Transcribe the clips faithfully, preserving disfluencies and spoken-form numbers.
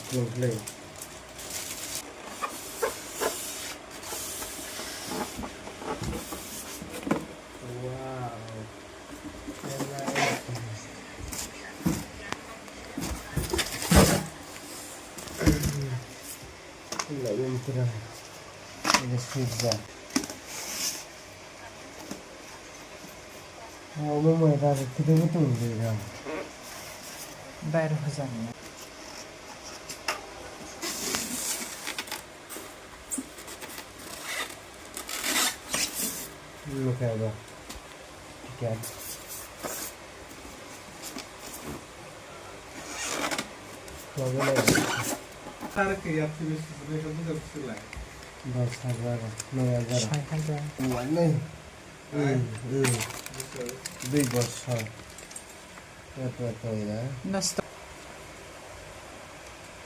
Play. Wow. Ini pizza. Omo mai rari kiri bo tong di ra. Bayar hojak na. Omo khe ba. Ticket. Omo nai. Sir khe yapsi bisi sini sini sini lai. Dos hajar, noi hajar. Soi hajar. Wah, nai. Hmm, hmm. Dui bosor. Eto, eto, ya. Nosto.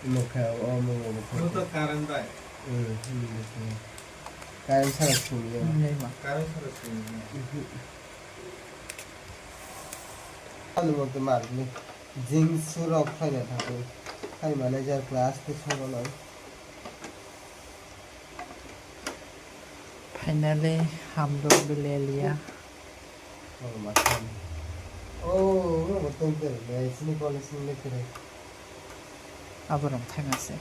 Mokha, o, mo, mo, mokha. Mo to current bai. Hmm, hmm, mokha. Current sara sung ya. Hmm, ya, ma. Current sara sung ya. Mhm. Ano mo to mar ni. Jing surok khaina thangwi. Khai manager class te soro nai. Finally, hamrok bile liya. Oh, matham. Oh, no, no, tong tere, ne, sini college ni tere. Aborok thangase.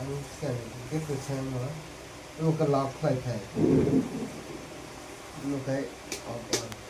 Ang sani, ke ko chang ma. No ka lak khai khai. No kai, oh, oh.